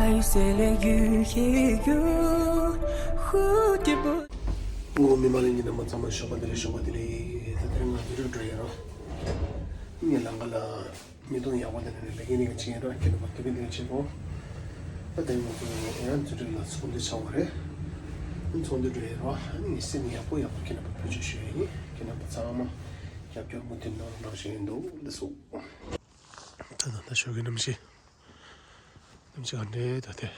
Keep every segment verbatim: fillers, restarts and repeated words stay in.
爱谁来愈黑愈蝴蝶不 ཨོ་མི་མང་ལ་ཉིན་རྣམ་པ་ཚང་མ་ཞོགས་པ་བདེ་ལེགས། ཞོགས་པ་བདེ་ལེགས། ད་དེ་རིང་ང་དུས་རབས་འགྲོ་ཡིན་རོ། ངས་ལམ་ཁ་ལ་ཉེས་རྡུང་ཡག་པོ་དེ་ནས་ལས་ཀའི་ནི་ཅི་ཡིན་རོ། ཁྱེད་རྣམ་པ་དུས་ཀྱི་འདིར་ཆེ་གོ། ད་དེ་ང་ཚོ་ཡང་དུས་རབས་ལ་ཚོགས་འདུ་ཆགས་པ་རེད། ཚོགས་འདུ་འགྲོ་ཡིན་རོ། ཨ་ནི་ངས་སེམས་ཡག་པོ་ཡག་པོ་ཁྱེད་རྣམ་པ་ཕུལ་ཆོག་ཞུ་ཡ་ཡིན། ཁྱེད་རྣམ་པ་ཚང་མ་རྒྱབ་སྐྱོར་མུ་མཐུད་གནང་རོགས་གནང་ཞུ་ཡིན་འདུག་ལགས་སོ། ད་ད་ད་ཞོགས་ཀྱི་གནམ་གཤིས། གནམ་གཤིས་ག་འདྲས་ད་དེ།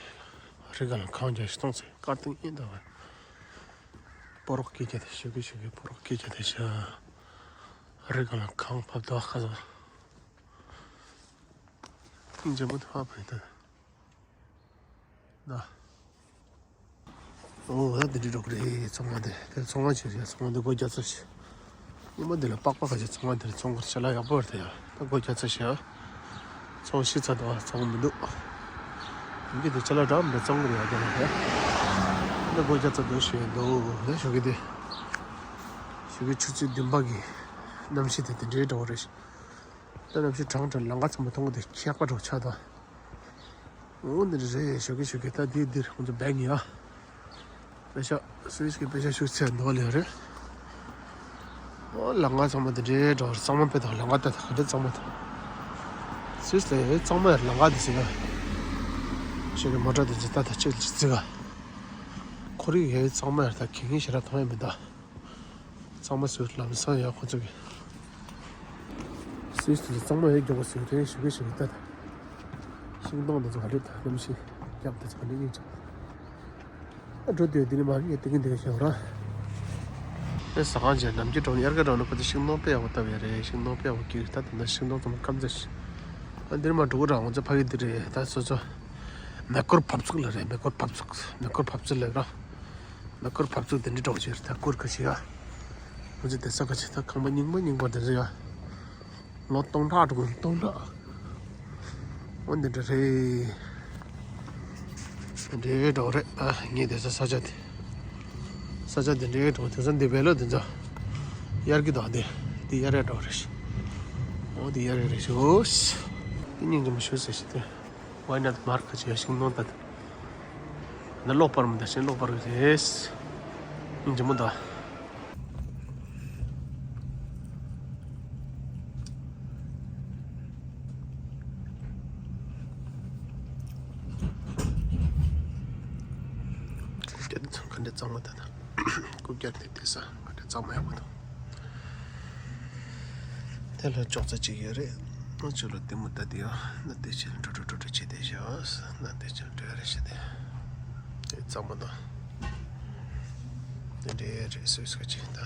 རི་སྒང་ལ་གངས་རྒྱག་ཤི་སྟོང་ཚེ་དཀར་ཐིང་ཡིན་ད་བ། སྤོ་རོག་སྐད་རྒྱག་དེ་ཞོགས་ཀྱི་ཞོགས་ཀྱི་སྤོ་རོག་སྐད་རྒྱག་དེ་ཤ། རི་སྒང་ལ་གངས་ཕབ་ད་ཁ་ཚ། ཐིང་ཇེ་མོ་ཐ་བ་ཕ་ཡིན་ད། ད། ཨོ་ད་འདི་འདྲའི་འགྲོ་གི་རེད། ཚང་མ་འདི་དེ་ཚང་མ་ཆེ་རེད། ཚང་མ་འདི་སྒོ་རྒྱག་ཚར་ཤག་ཉི་མ་འདི་ལ་པགས་པ་ག་ཚོད་ཚང་མ་འདི་ཚོང་ཁར་ཆ་ལག་ཡག་པོ་རེད་ད་ཡ། ད་སྒོ་རྒྱག་ཚར་ཤག་ཚོང་ཤི་ཚར་འདུག་ཚོང་མི་འདུག་ཡིན་གྱི་འདུག་ཆ་ལག་འདྲ་མི་འདྲ་བཙོང་གི་རེད་ཡ། དེ་ལ་ད་ད་སྒོ་རྒྱག་ཚར་འདུག་ཞེས་འདུག་ད་ཞོགས་ཀྱི་འདི་ཞོགས་ཀྱི་ཆུ་ཚོད་བདུན་པ་གི་གནམ་གཤིས་དེ་དེ་འདྲའི་འདྲ་བོ་རེད་ཤག་ད་གནམ་གཤིས་གྲང་གྲང་། ལམ་ཁ་ཚང་མ་མཐོང་གི་འདུག་ཁྱད་པར་འདྲ་བོ་ཆགས་འདུག་འོ་འདི་འདྲ་རེད། ཞོགས་ཀྱི་ཞོགས་ཀྱི་ད་འདི་འདིར་ཁོང་ཚོ་བེག་ཡ། པེ་ཤ་སུད་སི་གི་པེ་ཤ་ཤུགས་ཆེ་འདུག་ལེ་རེད། ཨོ་ལམ་ཁ་ཚང་མ་དེ་འདྲའི་འགྲོ་གཙང་མ་དཔེ་དང་ལམ་ཁ་དེ་དང་ག་འདྲ་གཙང་མ་དང་། སུད་སི་དེ་གཙང་མ་ཡར་ལམ་ཁ་དེ་ཟེར་ན། ཞོགས་ཀྱི་མོ་ཊ་དེ་ཚོ་ད་ད་ཅིག་ཅིག་ཙི་ག་ཁོར་ཡུག་ཡའི་གཙང་མ་ཡར་ད་གི་ངེས་ཞེ་དྲག་མཐོང་ཡ་མི་འདུག་ཚང་མ་སུད་སི་ལམ་སང་ཡ་ཁོ་ཚོ་གི། སུད་སི་དེ་གཙང་མ་ཡ་མགྱོགས་པོ་ཟེར་རེད། ཞོགས་ཀྱི་ཞོགས་ཀྱི་ད་ད། ཤིང་སྡོང་དེ་ཚོ་ག་འདྲ་ད་གནམ་གཤིས་རྒྱབ་དེ་ཚོ་ག་འདྲ་སྙིང་རྗེ། ཨ་འགྲོ་དུས་འདི་ནི་མ་ངས་དེ་གིན་དེ་ག་ཤེས་ར། ཨེ་ཟ་ཁང་ཆེ་ནམ་རྒྱུན་འགྲོ་ནི་དབྱར་ཁ་འགྲོ་ནི་ཁོ་ཚོ་ཤིང་སྡོང་དཔེ་ཡག་པོ་བཏབ་ཡོད་རེད། ཤིང་སྡོང་དཔེ་ཡག་པོ་སྐྱེས། ད་ད་ལྟ་ཤིང་སྡོང་ཚང་མ་སྐམ་ཚར་ཤག་ཨ་འདིར་མ་འགྲོ་གི་ར། ང་ཚོ་ཕ་གི་འདི་རེད། ད་སོ་སོ་མེ་འཁོར་ཕབ་ཚུགས་ལ་རེད། མེ་འཁོར་ཕབ་ཚུགས། མེ་འཁོར་ཕབ་ཚུགས་ལ་ར། མེ་འཁོར་ཕབ་ཚུགས་དེ་འདྲི་འགྲོ་གི་ཆེ་རེད། ད་འཁོར་ཁ་ཤས་ཡ། ང་ཚོ་དེ་ས་ཁ་ཆེ་ད་ཁང་པ་རྙིང་པ་རྙིང་པ་དེ་ཚོ་ཡ། ལོ་སྟོང་ཕྲག་འགྲོ་གི། སྟོང་ཕྲག་འོ་འདི་འདྲ་རེད། འདི་འདྲའི་འགྲོ་རེད། ཨ་ངས་དེ་ཚོ་ས་ཆ་དེ། ས་ཆ་དེ་འདྲའི་འགྲོ། དེ་ཚོ་འདི་བེ་ལོ་དེ་ཚོ་གཡར་གི་དང་དེ། དེ་གཡར་ཡ་འགྲོ་རེད། འོ་དེ་གཡར་ཡ་རེད་ཤོ། དེ་སྙིང་རྗེ་མོ་ཤོ་ཟེར་ཤི་དེ། Why not mark? ཁ་ཆེ་ཤིང་སྡོང་ད། ད་གློག་པར་མི་ད་ཤིང་གློག་པར་རེད། སྙིང་རྗེ་མོ་ད། དེ་ཚོ་ག་འདྲ་གཙང་མ་ད་ད། རྐུབ་བཀྱག་དེ་དེ་ས་ག་འདྲ་གཙང་མ་ཡག་པོ་འདུག་དེ་ལ་ཅོག་ཙེ་གཅིག་ཡོད་རེད། ང་ཚོ་ལ་དེ་མོ་ད་དེ་ཡང་ན་དེ་ཕྱིར་འགྲོ་འགྲོ་འགྲོ་འགྲོ་བྱེད་དེ་བཞག་ན་དེ་ཕྱིར་འགྲོ་ཡ་རེད་ཤི་དེ། དེ་གཙང་མ་དང་། དེ་འདྲའི་རེད་སོ་སོ་གཅིག་ད།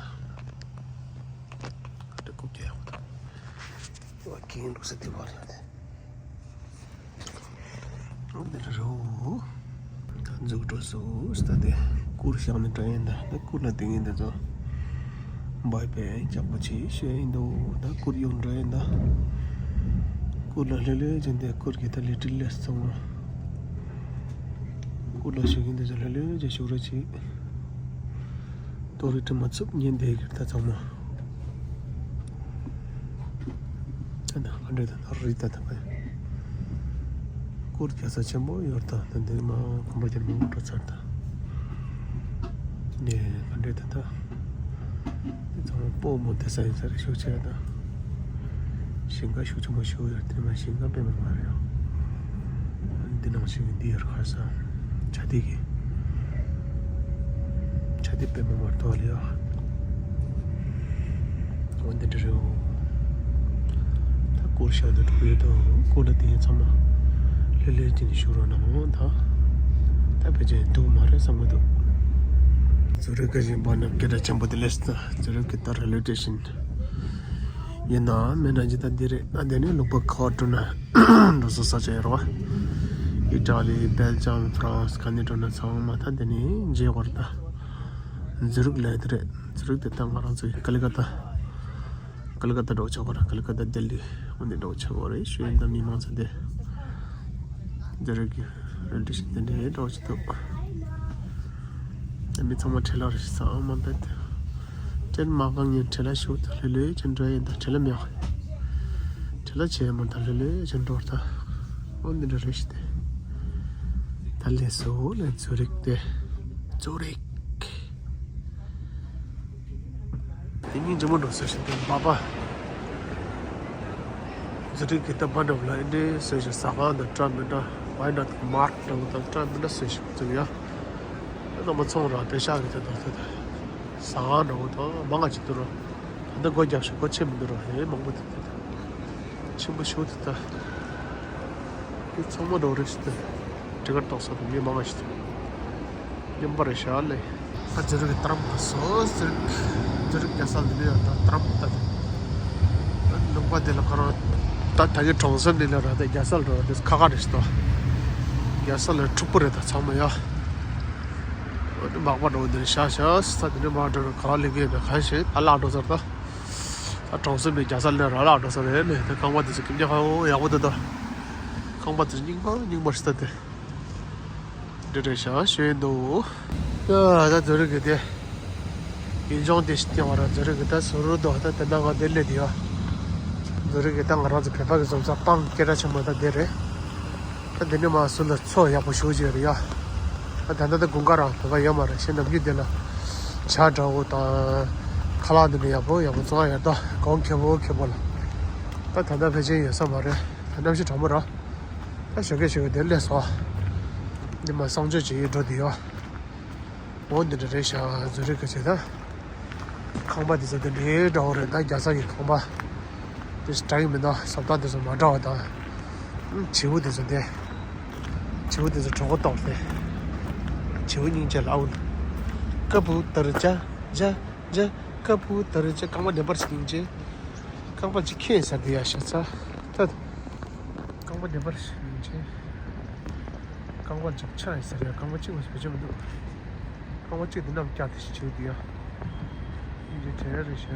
ག་འདྲ་རྐུབ་ཀྱི་ཡག་པོ་དང་། ཨོ་ཀེ་འདུག་ས་དེ་བར་ཡོད་དེ། འདི་རུ་འཛུགས་འགྲོ་སོང་། ད་དེ་གུར་བཞག་ནས་འགྲོ་ཡིན་ད། ད་གུར་ལ་དེ་ངས་འདི་ཚོ་བའི་པའི་ཅག་པོ་ཆེ་ཤོས་ཡིན་འདུག་ད་གུར་ཡོང་འགྲོ་ཡིན་ད། གུར་ལ་ལྷོད་ལྷོད་ཅན་དེ་གུར་གྱི་ད་ལི་ཏྲི་ལེས་ཚང་མ། གུར་ལ་བཞུགས་ཡིན་འདི་ཚོ་ལྷོད་ལྷོད་ཅན་བཞུགས་རོགས་གྱིས། ཏོ་རི་ཏྲི་མ་ཚུབ་ཉན་བསྡད་ཀྱི་ད་ཚང་མ། ད་ནི་ག་འདྲས་ད་ད་རི་ད་ད་ག་ཡ། སྐོར་རྒྱག་ས་ཆེན་པོ་ཡོད་ད། ད་འདི་མ་གོམ་པ་རྒྱབ་མ་འགྲོ་ཚར་ད། ནས་ག་འདྲས་ད་ད། འདི་ཚང་མ་སྤོ་མོ་དེ་ས་ཡིན་ས་རེད་ཤོག་ཆེ་ད། ཞིང་ཁ་ཤུགས་ཆེན་པོ་ཞིག་ཡོད་དེ་མ་ཞིང་ཁ་དཔེ་མ་མ་རེད་ཡ། འདི་ནང་བཞིན་འདི་ཡར་ཁ་ས་ཆ་དེ་གི་ཆ་དེ་དཔེ་མ་མར་ཐོག་ལ་ཡ། འོ་འདི་འདྲ་རེད། ད་སྐོར་ཤག་ཏུ་འགྲོ་ཡོད་དོ། སྐོར་ལ་དེ་ཚང་མ་ལྷོད་ལྷོད་ཅིག་ནས་བཞུགས་རོགས་གནང་འོ་ད། ད་ཕལ་ཆེར་འདུག་མ་རེད་བསམ་གི་འདུག་ཛུ་རིག་གི་བཞིན་པ་ན་སྐད་གྲགས་ཆེན་པོ་དེ་ལས་ད་ཛུ་རིག་གི་ད་རེ་ལི་ཊེ་ཤན། ཡིན་ནའང་མེད་ན་ཇི་ལྟར་འདི་རེད། ད་འདི་ནི་ལུང་པ་ཁག་དྲུག་ན་འགྲོ་ས་ས་ཆ་ཡོད་རེད་བ། ཨི་ཊ་ལི། སྦེལ་ཇམ། ཧྥ་རན་སི་ག་ནས་འགྲོ་ན་ཚང་མ་ད་འདི་ནི་མཇལ་བར་ད། ཛུ་རིག་ལ་དེ་རེད། ཛུ་རིག་དེ་ད་ང་རང་ཚོའི་ཀ་ལི་ཀ་ཏ། ཀ་ལི་ཀ་ཏ་འགྲོ་ཆོག་གི་རེད། ཀ་ལི་ཀ་ཏ། ལྡི་ལི་འོ་འདི་འགྲོ་ཆོག་གི་རེད། ཞུ་ཡིན་ད་མི་མང་ཚོ་དེ། ཛུ་རིག་གི་རེ་ལི་ཊེ་ཤན་དེ་འདྲའི་འགྲོ་ཆོག་འདུག་ད་མི་ཚང་མ་ཁྲེ་ལ་རེད་ཤག་ཚང་མ་བེད་དེ། ཁྲེ་ལ་མ་གང་ངས་ཁྲེ་ལ་ཞུ་ད་ལྷོད་ལྷོད་ཅན་འགྲོ་ཡིན་ད། ཁྲེ་ལ་མེད་ཁྲེ་ལ་ཆེ་མ་ད་ལྷོད་ལྷོད་ཅན་འགྲོ་ད། འོ་འདི་འདྲ་རེད་ཤག་དེ། ད་ལས་སོ་ལ་ཛུ་རིག་དེ། ཛུ་རིག་དེ་སྙིང་རྗེ་མོ་འགྲོ་ཟེར་ཞིག་དེ་འབའ་པ། ཛུ་རིག་གི་ད་འབའ་འགྲོ་ལ་ཨེ་འདྲེ་ཟེར་ཞིག་ཟ་ཁང་དང་འདྲ་མི་འདྲ། Why not Mart འདྲ་བོ་དང་འདྲ་མི་འདྲ་ཟེར་ཞིག་ཙུག་ཡ། ད་ནང་མ་ཚོང་ར་དེ་ཤག་གི་དེ་དང་དེ་དང་ཟ་ཁང་འདྲ་བོ་དང་མང་ང་ཅིག་འདུག་ར། ད་ལྟ་སྒོ་རྒྱབ་ཤིག་སྒོ་ཕྱེ་མི་འདུག་ར། ཧེ་མང་པོ་དེ་དེ་དང་ཆེན་པོ་ཞིག་དེ་ད། དེ་ཚང་མ་འགྲོ་རེ་ཞིག་དེ། ཊི་ཀེཊ་གཏོང་ས་དེ་མི་མང་ང་ཞིག་དེ། མཉམ་པ་རེད་ཤག་ལེ། ཨ་ཛུ་རིག་གི་ཏྲམ་དང་སོ་ཛུ་རིག་ཛུ་རིག་རྒྱལ་ས་འདི་ནས་ཡང་ད་ཏྲམ་ད་དེ། ལུང་པ་འདི་ལ་ཁོ་རང་ད་ད་གི་གྲོང་གསེབ་འདི་ལ་ར་དེ་རྒྱལ་ས་ལ་ར་དེ་ཁ་ཁ་རེད་ཤག་ད། རྒྱལ་ས་ལ་འཁྲུག་པོ་རེད་ད་ཚང་མ་ཡ། མག་པ་འགྲོ་འདི་རེད་ཤག་ཤག་ས་འདི་ནས་མ་འགྲོ་ར་ག་ལེ་གི་ད་ག་ཤེད་ད་ལག་འགྲོ་ཟེར་ད། ད་གྲོང་གསེབ་འདི་རྒྱལ་ས་ལ་ར་ལག་འགྲོ་ཟེར་རེད་ལེ། དེ་རྐང་པ་འདི་ཚོ་གི་མྱ་ཁ་འོ་ཡག་པོ་འདུག་ད། རྐང་པ་འདི་རྙིང་པ་རྙིང་པ་རེད་ཤག་ད་དེ། འདི་རེད་ཤག་ཤེས་འདུག་ཡ་ད་ཛུ་རིག་གི་དེ། ཡུལ་ལྗོངས་དེ་ཞིག་སྟེང་བ་ར་ཛུ་རིག་གི་ད་ཟུར་རུ་འདུག་ད་དེ་ན་ང་དེ་ལས་དེ་ཡ། ཛུ་རིག་གི་ད་ང་རང་ཚོ་བོད་པ་གི་འཛོམས་ས་སྤང་སྐད་གྲགས་ཆེན་པོ་ད་དེ་རེད། ད་དེ་ནས་མ་ཟུར་ལ་མཚོ་ཡག་པོ་ཞེ་པོ་ཅིག་རེད་ཡ། ད་ད་ལྟ་ད་དགུན་ཁ་རང་བོད་པ་ཡོད་མ་རེད། ཤེས་ནམ་རྒྱུན་དེ་ལ། བྱ་འདྲ་བོ་དང་། ཁ་ལག་འདི་འདྲ་ཡག་པོ་ཡག་པོ་བཙོང་ཡ་ཡོད་ད། གོང་ཁེ་པོ་ཁེ་པོ་ལ། ད་ད་ལྟ་ཕལ་ཆེར་ཡོད་ས་མ་རེད། ད་གནམ་གཤིས་གྲང་མོ་ར། ད་ཞོགས་ཀས་ཞོགས་ཀས་དེར་སླེབས་སོང་། འདི་མ་གསང་སྤྱོད་བྱེད་ཡས་འགྲོ་འདི་ཡོད། འོ་འདི་འདྲ་རེད་ཤག་ཛུ་རིག་གི་ཆེ་ད། ཁང་པ་འདི་ཚོ་འདི་འདྲའི་འདྲ་བོ་རེད་ད། རྒྱལ་ས་ཡི་ཁང་པ། དེ་འདྲ་ཡིན་མིན་ན་བཟོ་ལྟ་འདི་ཚོ་མ་འདྲ་བ་དང་། བྱིའུ་འདི་ཚོ་འདི། བྱིའུ་འདི་ཚོ་གྲོད་ཁོག་ལྟོགས་ཏེ། བྱིའུ་སྙིང་རྗེ་ལ་ཨུ། ཀ་པུ་ཏར་ཅ། ཅ། ཅ། ཀ་པུ་ཏར་ཅ། རྐང་པ་བདེན་པར་སྙིང་རྗེ། རྐང་པ་གཅིག་ཁེངས་ས་འདི་ཡ་ཤ་ཚ། ད། རྐང་པ་བདེན་པར་སྙིང་རྗེ། རྐང་པ་འཇག་ཆ་ཡིན་ཟེར་ཡ། རྐང་པ་གཅིག་མ་ཟད་བེད་སྤྱོད་མི་འདུག་རྐང་པ་གཅིག་འདི་ནམ་བཀྱག་དེ་ཞིག་བྱེད་འདི་ཡ། སྙིང་རྗེ་དྲན་རེ་ཤ།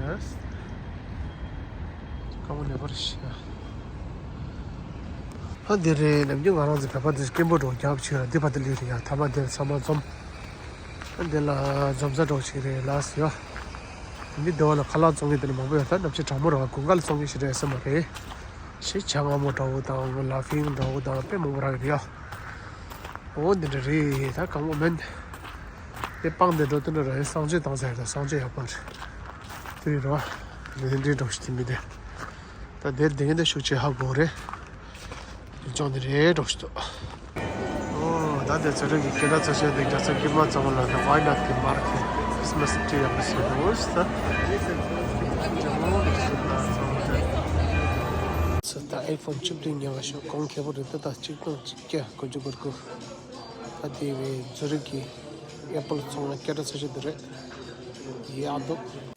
རྐང་པ་བདེན་པར་ཤ། ཧ་འདི་རེད། ནམ་རྒྱུན་ང་རང་ཚོ་བོད་པ་འདི་སྐད་འབོད་འགྲོ་རྒྱབ་ཆེ་ར་འདི་བར་དུ་ལུས་རེད་ཡ། ཐ་མ་འདིར་ཚང་མ་འཛོམས། འདི་ལ་འཛོམས་ས་འགྲོ་ཞིག་རེད་ལགས་ཡ། འདི་སྡེ་བ་ལ་ཁ་ལག་བཙོང་མཁན་དེ་ནི་མང་པོ་ཡོད་ད། གནམ་གཤིས་གྲང་མོ་རེད་བ། དགུན་ཁ་ལ་བཙོང་མཁན་ཞིག་རེད་ས་མ་རེད། ཞེ་ཇ་མངར་མོ་འདྲ་བོ་དང་ལ་ཕིང་འདྲ་བོ་དང་དཔེ་མང་པོ་རག་གི་རེད་ཡ། འོ་འདི་འདྲ་རེད་ད། གང་པོ་མིན། དེ་སྤང་དེ་འགྲོ་དུས་ན་ར་ཡ་གསང་སྤྱོད་བཏང་ས་ཡ། ད་གསང་སྤྱོད་ཡག་པོ་རེད། དེ་རེད་ར། འདི་འདྲའི་འགྲོ་ཞིག་དེ་མི་དེ། ད་དེར་བསྡད་མཁན་དེ་ཤུགས་ཆེ་ཧ་གོ་རེད། ཡུལ་ལྗོངས་འདི་རེད་འགྲོ་ཞིག་འདུག་ཨོ་ད་དེ་ཚོ་རིགས་ཀྱི་སྐད་གྲགས་ཚོ་བཤད་དེ་རྒྱ་ཚ་སྐྱིད་མ་ཚང་མ་ལ་ད་Why not གི་མར་གི་Christmas tree ཡག་པོ་ཞིག་འདུག་ད། ཚོ་ད་iPhone བཅུ་བདུན་ཉོ་བ་ཤོག་གོང་ཁེ་པོ་རེད་ད། ད་གཅིག་སྟོང་གཅིག་བརྒྱ་དགུ་བཅུ་གོ་དགུ། ད་དེ་བས་ཛུ་རིག་གི་Apple ཚོང་ལ་སྐད་གྲགས་ཚ་ཤོས་དེ་རེད། ཡག་འདུག